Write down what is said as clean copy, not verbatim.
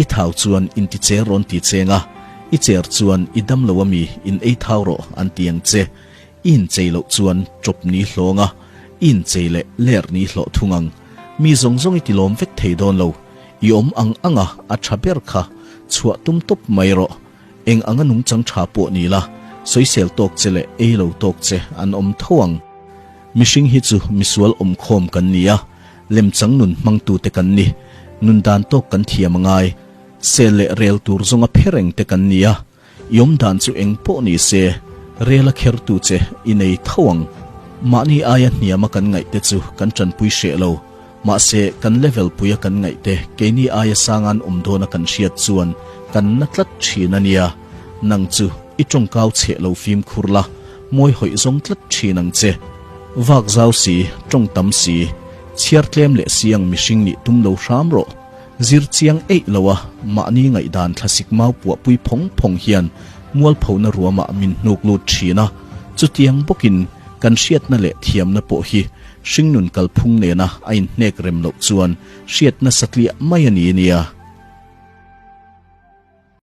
I thau chuan inti cher rawn ti cheng a, i cher chuan i dam lo ami in ei thau rawh an ti ang che. I inchei loh chuan ṭawp ni hlawng a, i inchei leh ler ni hlawh thung ang. Mi zawng zawng i ti lawm vek thei dawn lo. I awm ang ang a, a ṭha ber kha chhuah tum tawp mai rawh. Eng anga nungchang ṭha pawh ni la, sawisel tawk che leh ei lo tawk che an awm tho ang. Mihring hi chu misual awmkhawm kan ni a, lemchang nun hmangtute kan ni. Nun dan tawk kan thiam a ngai. Sel leh rel tur zawnga phe reng te kan ni a, i awm dan chu eng pawh ni se, rel a khertu che i nei tho ang. Mahni aia hniama kan ngaih te chu kan tanpui hreh lo. Mahse, kan level puia kan ngaih te keini aia sangan awm dawna kan hriat chuan kan na tlat thin a nia. Nang chu i tawngkau chheh lo fimkhur la, mawi hawih zawng tlat thin ang che. Vak zau si, tawng tam si, chhiar tlem leh si ang mihring nih tum lo hram rawh. Zir chiang eih lo a, mahni ngaihdan thlasik mau puahpui phawng phawng hian mualphona ruamah min hnuk lut thin a, chutiang bawkin kan hriatna leh thiamna pawh hi hringnun kalphung nena a inhnek rem loh chuan hriatna satliah mai a ni nia.